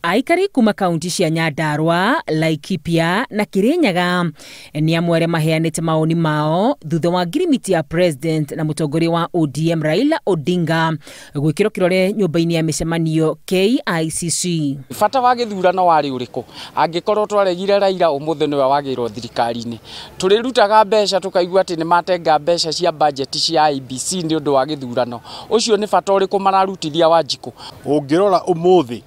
Aikari kuma kaunti cia Nyandarua, Laikipia na Kirinyaga nĩ amwe arĩa maheanĩte mawoni mao thutha wa ngirimiti ya president na mũtongoria wa ODM Raila Odinga gwĩkĩrwo kĩrore nyũmba-inĩ ya mĩcemanio KICC. Bata wa gĩthurano warĩ ũrĩkũ angĩkorwo twaregire Raila ũmũthĩ nĩwe wagĩrwo thirikari-inĩ? Tũrĩrutaga mbeca tũkaigua atĩ nĩ matenga mbeca cia budget cia IEBC nĩ ũndũ wa gĩthurano. Ũcio nĩ bata ũrĩkũ mararutithia Wanjikũ? Ũngĩrora ũmũthĩ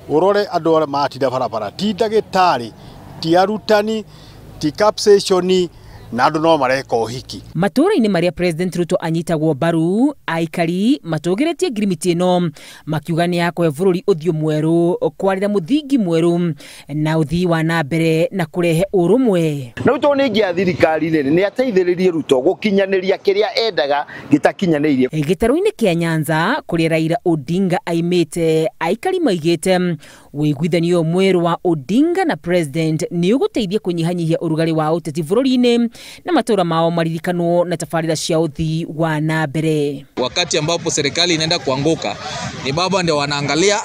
urore andũ arĩa matinda barabara, ti ndagĩtarĩ, ti arutani, ti capsation, na andũ no mareka ũhiki. Matũũra-inĩ marĩa President Ruto anyitagwo mbaru, aikari matũgĩrĩtie ngirimiti ĩno makiuga nĩ ya kũhe bũrũri ũthiũ mwerũ, kwarĩra mũthingi mwerũ na ũthii wa na mbere na kũrehe ũrũmwe. Na Ruto nĩ ingĩa thirikari-inĩ nĩ ateithĩrĩrie Ruto gũkinyanĩria kĩrĩa endaga gĩtakinyanĩirie. Gĩtarũ-inĩ kĩa Nyanza kũrĩa Raila Odinga aimĩte, aikari maigĩte ũiguithanio mwerũ wa Odinga na president nĩ ũgũteithia kũnyihanyihia ũrugarĩ wa ũteti bũrũri-inĩ na matũra mao maririkanwo na tabarĩra cia ũthii wa na mbere. Wakati ambapo serikali inaenda kuanguka ni baba ndio wanaangalia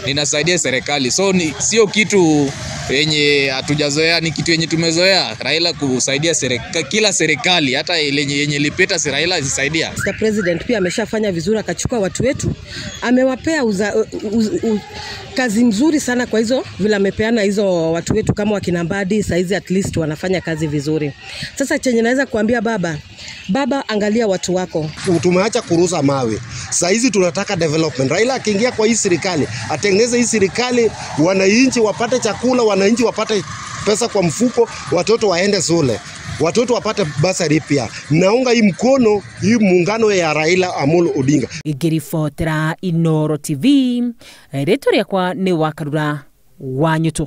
ninasaidia serikali, so ni sio kitu yenye hatujazoea, ni kitu yenye tumezoea Raila kusaidia serikali, kila serikali hata ile yenye ilipita si Raila isaidia. Mr. President pia ameshafanya vizuri, akachukua watu wetu, amewapea kazi nzuri sana kwa hizo vile amepeana hizo watu wetu kama wakina Mbadi, saizi at least wanafanya kazi vizuri. Sasa chenye naweza kuambia baba, angalia watu wako. Tumeacha kurusa mawe. Saizi tunataka development. Raila akiingia kwa hii serikali, atengeneze hii serikali, wananchi wapate chakula, wananchi wapate pesa kwa mfuko, watoto waende shule, watoto wapate basari pia. Naunga hii mkono hii muungano ya Raila Amolo Odinga. Ngĩribotera Inooro TV, rĩtwa rĩakwa nĩ Wakarura wa Nyũtũ.